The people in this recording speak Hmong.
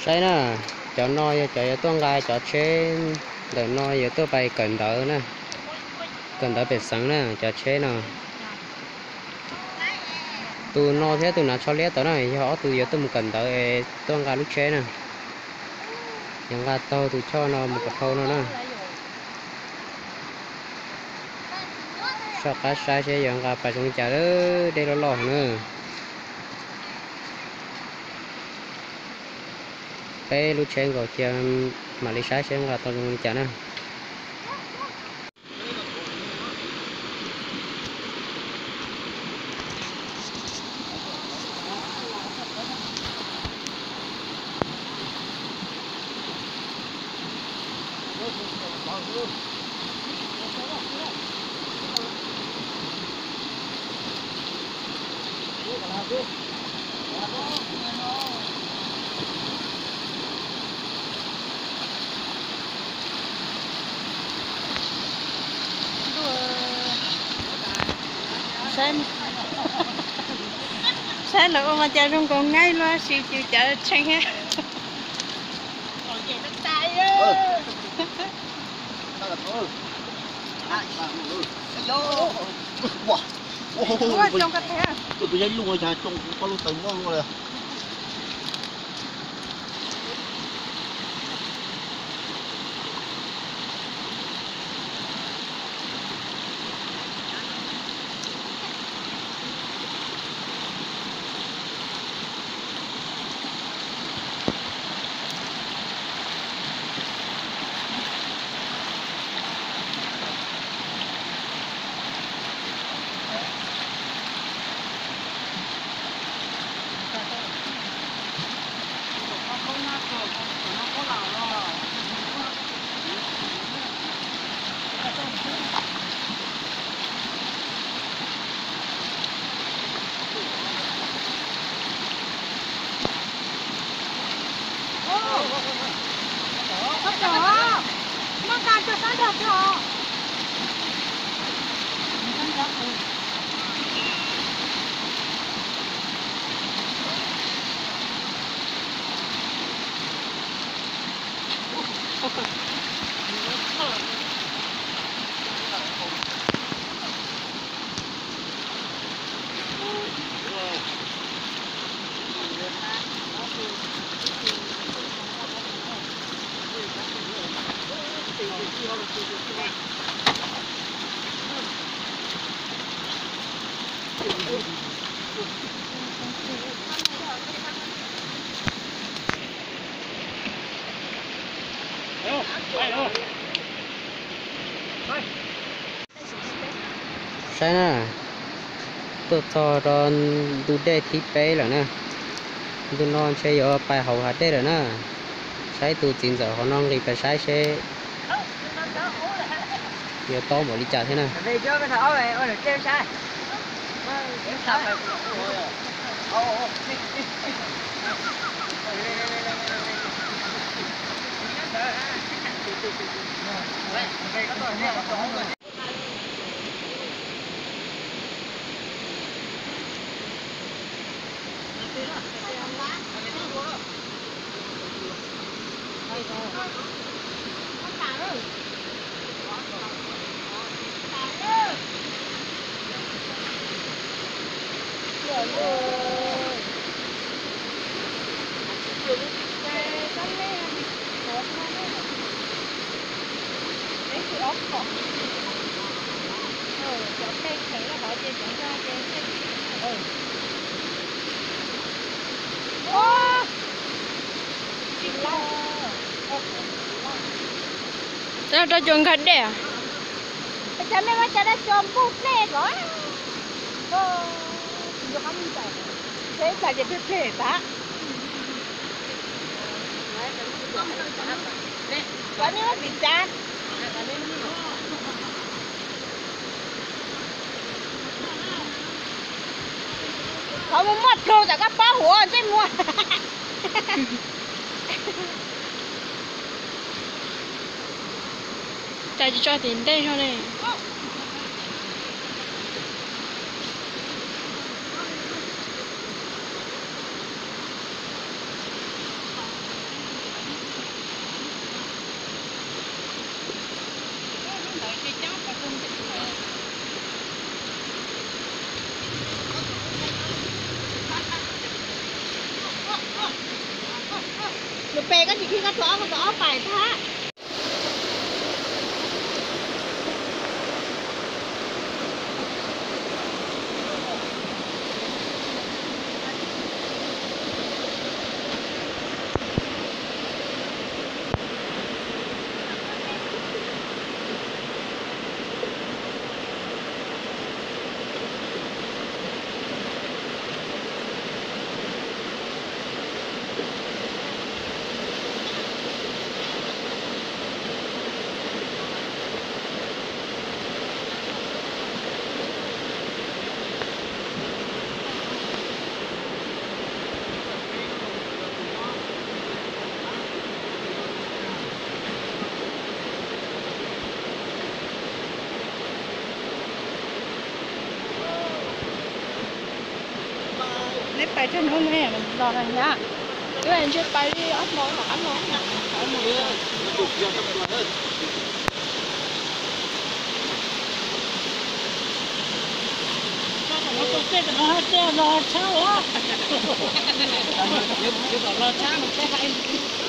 Saib na, cov no yog cov yuav tuaj nqa cov tsheb ntawm no yuav tuaj pais kawm ntawv na, kawm ntawv pem xeev na, cov tsheb no. Tus no thiab tus hnav tsho liab tod na yog ob tug yuav tuaj mus kawm ntawv es tuaj nqa lub tsheb na. Yuav nqa taug tus choj no mus kom dhau no na. Soj qab saib seb yuav nqa pais zoo li cas, dej loj loj na. Peb lub tsheb nkaus cia mam li saib seb nqa tau zoo li cas na. Saib lawv ua mas cas zoo nkaus nqaij luaj, sis cws cav tshee thiab. Saib na, tuaj txog rau ntu dej thib peb lawm na. Ntu no ntshe yuav pais hauv hav dej lawm na. Saib tus txiv ntxawm hauv no nqis pais saib seb yuav tob npaum li cas thiab na. Rau cov nkag dej. Cov me ua cas dab cov npug plej ko. Ib txhais ces pleg pleg tag. Cov me ua tim tsav. Qhov muag muaj plhu tam koj paub huv ntsej muag. Cas tsis tso tim ntej no ne? Tus pem koj tsis khi koj tus ob, koj tus ob pais tag. Neb pais tag nub ne los na nyab. Wb ntshe pais li ob hmo tom qab no. Tus tej tom no tej los tshab ua, yuav kom los tshab no peb hais.